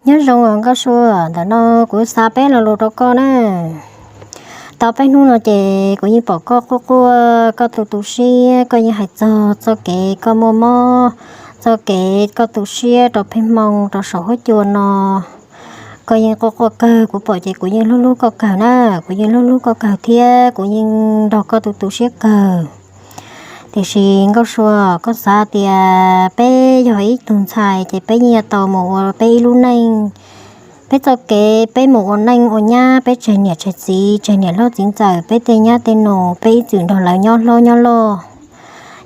Nyob zoo os Nkauj Sua, ntawm no kuv xav peb lo lus rau koj na. Tau peb hnub no ces kuv yeej pom koj quaj quaj koj tu tu siab, koj yeej hais txog txoj kev koj muaj mob, txoj kev koj tu siab rau pheej hmoo rau saum huab cua no. Koj yeej quaj quaj kawg, kuv pom ces kuv yeej hlub hlub koj kawg na, kuv yeej hlub hlub koj kawg thiab kuv yeej nrog koj tu tu siab kawg. Tiam sis Nkauj Sua, koj xav tias peb yog ib tug ntxhais ces peb yeej yuav tau mus ua peb ib lub neej. Peb txoj kev peb mus ua neej ua nyab, peb tseg niam tseg txiv, tseg niam hlob txiv ntxawm, peb tej nyab tej nus, peb ib txwm nrog lawv nyob hlob nyob loj.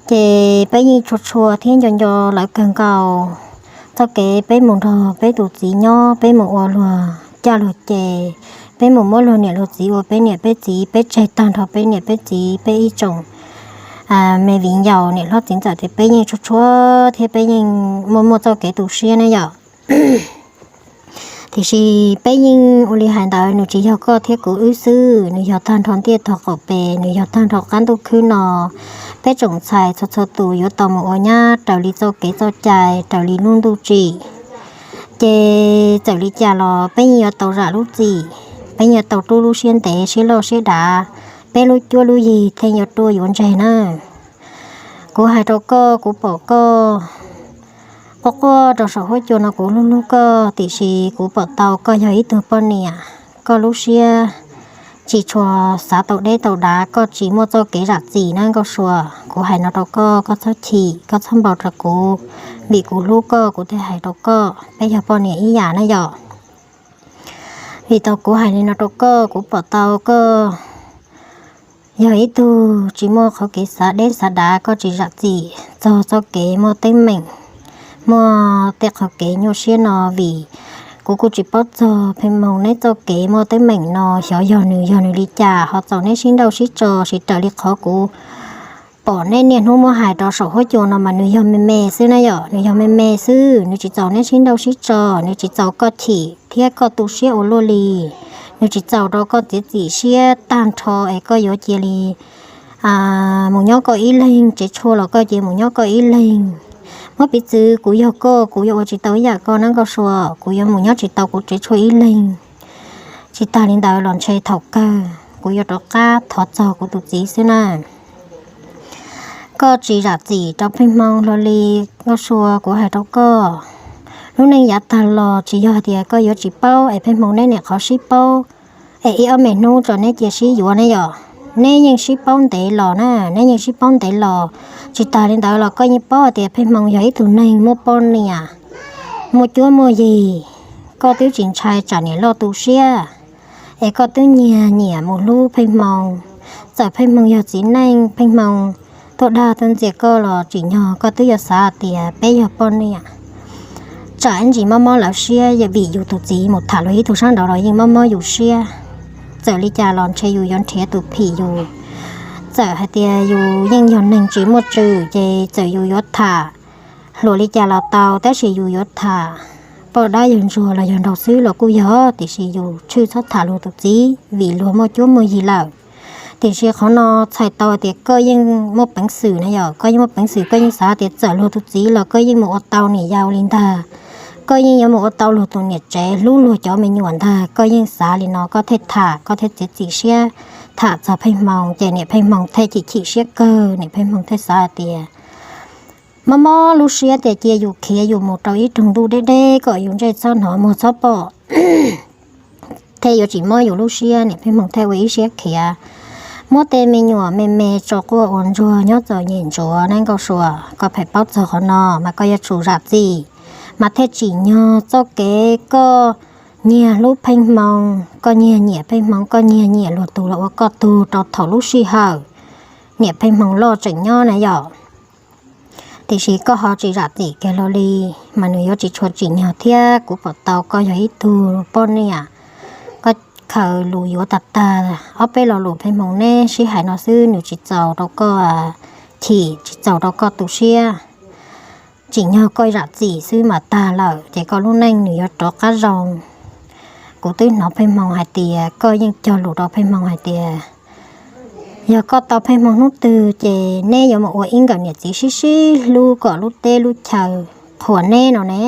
Ces peb yeej tshua tshua thiab nco nco lawv kawg nkaus. Txoj kev peb mus nrog peb tus txiv nyob, peb mus ua luag caj luag ces, peb mus muab luag niam luag txiv ua peb niam peb txiv, peb tseg tag nrho peb niam peb txiv, peb ib tsoom me viv ncaus niam hlob txiv ntxawm ces peb yeej tshua tshua thiab peb yeej muaj muaj txoj kev tu siab na yom. Tiam sis peb yeej ua li hais ntawd, nws tsis yog koj thiab kuv wb xwb, nws yog tag nrho ntiaj tog qaum pes, nws yog tag nrho qab ntuj khwb no. Peb tsoom ntxhais txhua txhua tus yuav tau mus ua nyab raws li txoj kev txoj cai, raws li lub ntuj tsim. Ces txawm li cas los peb yeej yuav tau zam lub txim, peb yeej yuav tau rub lub siab ntev siab loj siab dav, peb lub cuab lub yig thiaj yuav ruaj yuav ntseg na. Kuv hais rau koj, kuv pom koj quaj quaj rau saum huab cua no, kuv hlub hlub koj, tiam sis kuv pom tau koj yog ib tug poj niam, koj lub siab tsis tshua xav tau deb tau dav, koj tsis muaj txoj kev zam txim na Nkauj Sua. Kuv hais no rau koj, koj txhob chim, koj txhob npau rau kuv, vim kuv hlub koj kuv thiaj hais rau koj, peb yog poj niam ib yam na yom. Vim tau kuv hais li no rau koj, kuv pom tau koj yog ib tug tsis muaj qhov kev xav deb xav dav, koj tsis zam txim txog txoj kev muaj teeb meem, muaj tej qhov kev nyuaj siab no, vim kuv kuj tsis paub txog Pheej Hmoo neb txoj kev muaj teeb meem no xyov yog nws yog nws li cas ho txaus neb sib nrauj sib tso, tsis raws li qhov kuv pom neb niaj hnub muab hais rau saum huab cua no mas nws yog me me xwb na yom, nws yog me me xwb, nws tsis txaus neb sib nrauj sib tso, nws tsis txaus koj chim thiab koj tu siab ua luaj li, nws tsis txaus rau koj txiav txim siab tag nrho es koj yuav cia li mus nyob koj ib leeg, tsev tshuaj los koj cia mus nyob koj ib leeg. Muab piv txwv kuv yog koj, kuv yuav ua tsis tau ib yam koj na Nkauj Sua, kuv yuav mus nyob tsis tau kuv tsev tshuaj ib leeg. Tsis tas li ntawd los ntshe thaum kawg kuv yuav rov qab thov txog kuv tus txiv xwb na. Koj tsis zam txim rau Pheej Hmoo hlo li Nkauj Sua, kuv hais rau koj, lub neej yav tag los tsis yog tias koj yuav tsis paub es Pheej Hmoo neb niam qhov sib paub es ib ob me hnub tso neb cia sib yuav ne yom. Neb yeej sib paub ntev los na, neb yeej sib paub ntev los. Tsis tas li ntawd los koj yeej paub hais tias Pheej Hmoo yog ib tug neeg muaj poj niam, muaj cuab muaj yig, koj twb tsis ntshai tsam niam loj tu siab, es koj twb nyiag nyiam mus hlub Pheej Hmoo. Txawm Pheej Hmoo yog txiv neej, Pheej Hmoo tuaj dag tuaj ntxias koj los tsim nyog koj twb yuav xav tias peb yog poj niam. Tsam ib ntsis mob mob lawv siab, vim yus tus txiv mus tham luag ib tug sab nraud los yeej mob mob yus siab. Txawm li cas los ntshe yus yuav nrhiav tus phim yus. Txawm hais tias yus yeej yog neeg tsis muaj tswv ces txawm yus yuav tham hluas li cas los tau, tab sis yus yuav tham poj dab yawg ntsuag los yog nraug xwb los kuj yog, tiam sis yus tshwj txhob tham luag tus txiv vim luag muaj cuab muaj yig lawm. Tiam sis qhov no txhais tau tias koj yeej muaj peev xwm na yom, koj yeej muaj peev xwm, koj yeej xav tias txawm luag tus txiv los koj yeej mus ua tau niam yau li ntag, koj yeej yuav mus ua tau luag tus niam tsev, hlub luag cov me nyuam ntag, koj yeej xav li no koj thiaj tham, koj thiaj txiav txim siab tham txog Pheej Hmoo, ces niam Pheej Hmoo thiaj chim chim siab kawg, niam Pheej Hmoo thiaj xav hais tias mob mob lub siab tias cia yus khiav yus mus rau ib roog ntuj deb deb kom yus ntsej txhob hnov muag txhob pom, thiaj yuav tsis mob yus lub siab, niam Pheej Hmoo thiaj ua ib siab khiav. Muab tej me nyuam me me tso quaj ua ntsuag nyob txom nyem ntsuav na Nkauj Sua, koj pheej paub txog qhov no mas koj yuav tsum zam txim, mas thiaj tsim nyog txoj kev koj nyiag hlub Pheej Hmoo, koj nyiag nyiam Pheej Hmoo, koj nyiag nyiam luag tug los ua koj tug rau thaum lub sij hawm niam Pheej Hmoo loj tseem nyob na yom. Tiam sis koj ho tsis zam txim kiag hlo li, mas nws yuav tsis tshua tsim nyog thiab. Kuv pom tau koj yog ib tug poj niam, koj khaws lus yuav tag tag ob peb lo lus Pheej Hmoo neb sib hais no xwb, nws tsis txaus rau koj chim, tsis txaus rau koj tu siab. Tsim nyog koj zam txim xwb mas tag lawm ces koj lub neej nws yuav rov qab zoo. Kuv twb hnov Pheej Hmoo hais tias, koj yeej cog lus rau Pheej Hmoo hais tias yog koj tau Pheej Hmoo hnub twg ces neb yuav mus ua ib nkawm niam txiv sib sib hlub kom lub teb lub chaw qhuas neb no ne.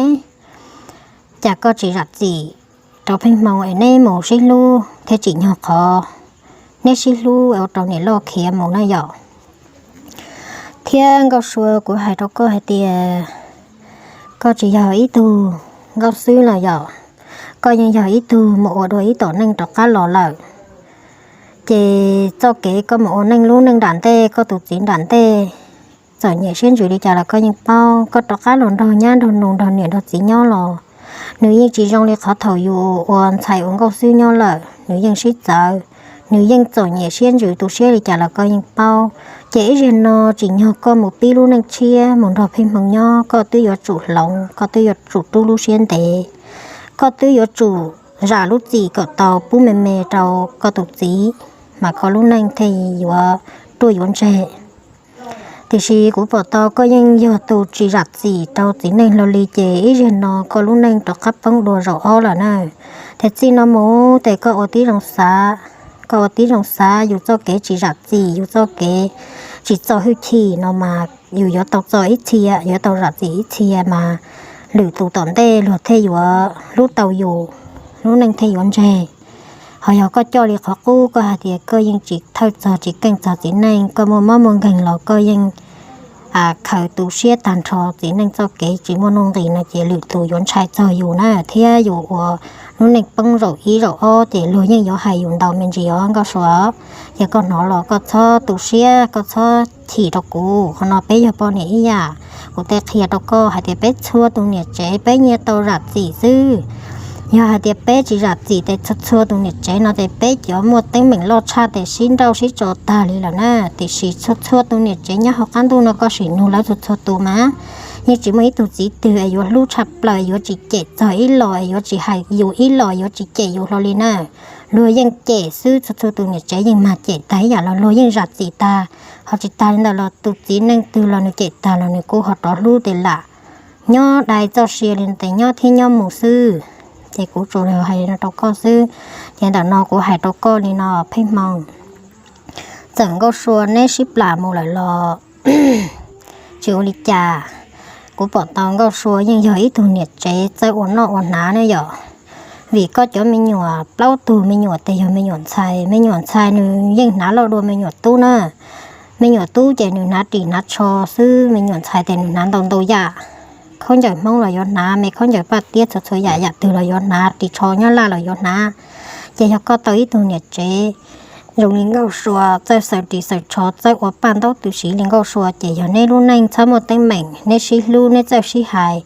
cas koj tsis zam txim rau Pheej Hmoo es neb mus sib hlub thiab tsim nyog qhov neb sib hlub ua rau niam loj khiav mus na yom. Thiab Nkauj Sua, kuv hais rau koj hais tias koj tsis yog ib tug nkauj xwb los yom, koj yeej yog ib tug mus ua dua ib tom neej rov qab los lawm. Ces txoj kev koj mus ua neej lub neej nram ntej, koj tus txiv nram ntej txom nyem siab ntsws li cas los koj yeej paub. Koj rov qab los nrog nyab nrog nus nrog niam nrog txiv nyob los nws yeej tsis zoo li qhov thaum yus ua ntxhais ua nkauj xwb nyob lawm, nws yeej sib txawv, nws yeej txom nyem siab ntsws tu siab li cas los koj yeej paub. Ces ib zaug no tsim nyog koj mus pib lub neej tshiab mus nrog Pheej Hmoo nyob, koj twb yuav tsum hloov, koj twb yuav tsum rub lub siab ntev, koj twb yuav tsum zam lub txim kom tau pub me me rau koj tus txiv, mas koj lub neej thiaj yuav ruaj yuav ntseg. Tiam sis kuv pom tau koj yeej yog tus tsis zam txim rau txiv neej hlo li, ces ib zaug no koj lub neej rov qab poob dua zaum ob lawm na. Ces txij no mus ces koj ua tib zoo xav, koj ua tib zoo xav, yus txoj kev tsis zam txim, yus txoj kev tsis txo hwj chim no mas yus yuav tau txo ib txhia, yuav tau zam txim ib txhia mas lwm tus tom ntej luag thiaj yuav hlub tau yus, lub neej thiaj yuav ntseg. Ho yog koj coj li qhov qub, koj hais tias koj yeej tsis thawj txog tsis keej txog txiv neej, koj muaj mob muaj nkeeg los koj yeej khaws tu siab tag nrho txiv neej txoj kev tsis muaj nuj nqis no ces lwm tus yuav ntshai txog yus na, thiab yus ua lub neej poob zaum ib zaum ob ces luag yeej yuav hais yus ntau me ntsis os Nkauj Sua. Ces koj hnov los koj txhob tu siab, koj txhob chim rau kuv, qhov no peb yog poj niam ib yam. Kuv tej qhia rau koj hais tias peb txhua tus niam tsev peb nyias tau zam txim xwb. Yog hais tias peb tsis zam txim ces txhua txhua tus niam tsev no ces peb cov muaj teeb meem loj tshaj ces sib nrauj sib tso tag li lawm na. Tiam sis txhua txhua tus niam tsev nyob hauv qab ntuj no koj sim nug lawv txhua txhua tus mas yeej tsis muaj ib tug txiv twg es yuav hlub tshaj plaws, yuav tsis cem txog ib los, yuav tsis hais yus ib los, yuav tsis cem yus hlo li na. Luag yeej cem xwb, txhua txhua tus niam tsev yeej mag cem tag ib yam los luag yeej zam txim tag. Ho tsis tas li ntawd los tus txiv neej twg los nws cem tag los nws kuj ho rov hlub tes lam nyob dai txoj sia li tes nyob thiab nyob mus xwb. Ces kuv tsuas hais rau koj xwb. Ces ntawm no kuv hais rau koj li no Pheej Hmoo, txawm Nkauj Sua neb sib plam mus lawm los tsis ua li cas. Kuv pom tau Nkauj Sua yeej yog ib tug niam tsev txawj ua noj ua hnav ne yom. Vim koj cov me nyuam plaub tug me nyuam tes yog me nyuam ntxhais, me nyuam ntxhais nws yeej hnav loj dua me nyuam tub na. Me nyuam tub ces nws hnav ris hnav tsho xwb, me nyuam ntxhais tes nws hnav ntau ntau yam. Khaub ncaws Hmoob los yuav hnav, me khaub ncaws paj tiab txhua txhua yam, yam twg los yuav hnav, ris tsho nyob laj los yuav hnav. Ces yog koj tau ib tug niam tsev zoo li Nkauj Sua txawj xaws ris xaws tsho, txawj ua paj ntaub tw siv li Nkauj Sua ces yog neb lub neej txhob muaj teeb meem, neb sib hlub neb txawj sib hais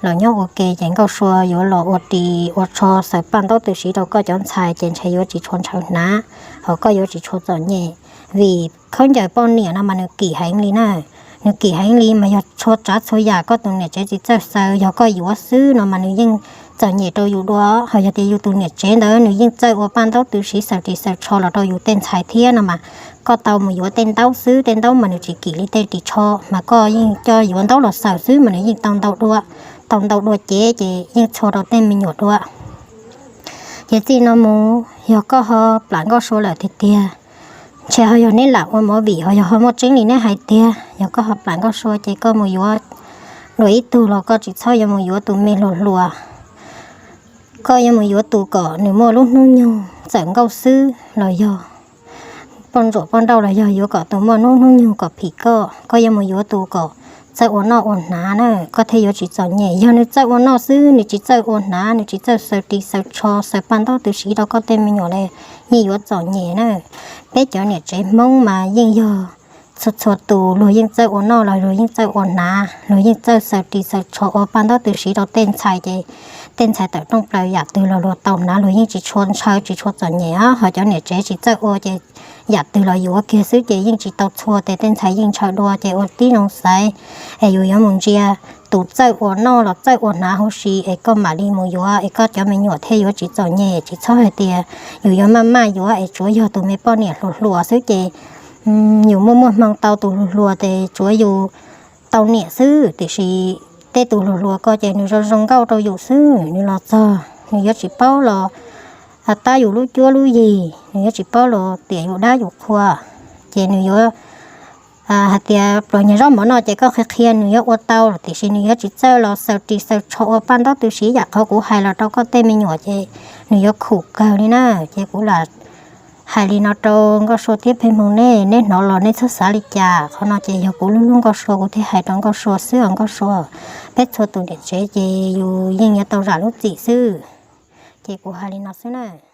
los nyob ua ke ces Nkauj Sua yuav los ua ris ua tsho xaws paj ntaub tw siv rau koj cov ntxhais ces ntshe yuav tsis tshua ntshaw hnav, ho koj yuav tsis tshua txom nyem. Vim khaub ncaws poj niam no mas nws kim heev li na. Nws kim heev li mas yog txhua tsav txhua yam koj tus niam tsev tsis txawj xaws, yog koj yuav xwb no mas nws yeej txom nyem rau yus dua. Ho yog tias yus tus niam tsev ntawd nws yeej txawj ua paj ntaub tw siv xaws ris xaws tsho los rau yus tej ntxhais thiab no mas koj tau mus yuav tej ntaub xwb, tej ntaub mas nws tsis kim li tej ris tsho, mas koj yeej coj yuav ntaub los xaws xwb mas nws yeej tau ntau dua, tau ntau dua cev ces yeej txhua rau tej me nyuam dua. Ces txij no mus yog koj ho plam Nkauj Sua lawm tiag tiag, ntshe ho yog neb lam ua movie ho yog ho muaj tseeb li neb hais tiag, yog koj ho plam Nkauj Sua ces koj mus yuav dua ib tug los koj tsis txhob yuav mus yuav tus me hluas hluas. Koj yuav mus yuav tus kom nws muaj lub hnub nyoog txawm nkauj xwb los yog poj ntsuam poj nrauj los yog yuav kom tus muaj lub hnub nyoog kom phim koj, koj yuav mus yuav tus kom txawj ua noj ua hnav na, koj thiaj yuav tsis txom nyem. Yog nws txawj ua noj xwb, nws tsis txawj ua hnav, nws tsis txawj xaws ris xaws tsho xaws paj ntaub tw siv rau koj tej me nyuam li, yeej yuav txom nyem na. Peb cov niam tsev Hmoob mas yeej yog txhua txhua tus luag yeej txawj ua noj los luag yeej txawj ua hnav, luag yeej txawj xaws ris xaws tsho ua paj ntaub tw siv rau tej ntxhais ces tej ntxhais tawm rooj plaws yam twg los luag tau hnav, luag yeej tsis tshua ntshaw tsis tshua txom nyem os. Ho cov niam tsev tsis txawj ua ces yam twg los yuav kiag xwb ces yeej tsis tau txhua ces tej ntxhais yeej ntshaw dua. Ces ua tib zoo xaiv es yus yuav mus ntsia tus txawj ua noj los txawj ua hnav huv si es koj mam li mus yuav es koj cov me nyuam thiaj yuav tsis txom nyem. Tsis txhob hais tias yus yuav maj maj yuav es tsuav yog tus me poj niam hluas hluas xwb ces yus muaj muaj hmoo tau tus hluas hluas ces tsuav yus tau niam xwb, tiam sis tej tus hluas hluas ko ces nws zoo zoo nkauj rau yus xwb, nws los txog nws yuav tsis paub los tab yus lub cuab lub yig, nws yuav tsis paub los tiam yus dab yus qhua, ces nws yuav hais tias pluas nyuag zaub mov no ces koj qhia qhia nws yuav ua tau los tiam sis nws yuav tsis txawj los xaws ris xaws tsho ua paj ntaub tw siv yam qhov kuv hais los rau koj tej me nyuam ces nws yuav khum kawg li na. Ces kuv lam hais li no rau Nkauj Sua thiab Pheej Hmoo, nej, neb hnov los nej txhob xav li cas. Qhov no ces yog kuv lub lub Nkauj Sua kuv thiaj hais rau Nkauj Sua xwb os Nkauj Sua. Peb txhua tus niam tsev ces yus yeej yuav tau zam lub txim xwb. Ces kuv hais li no xwb na.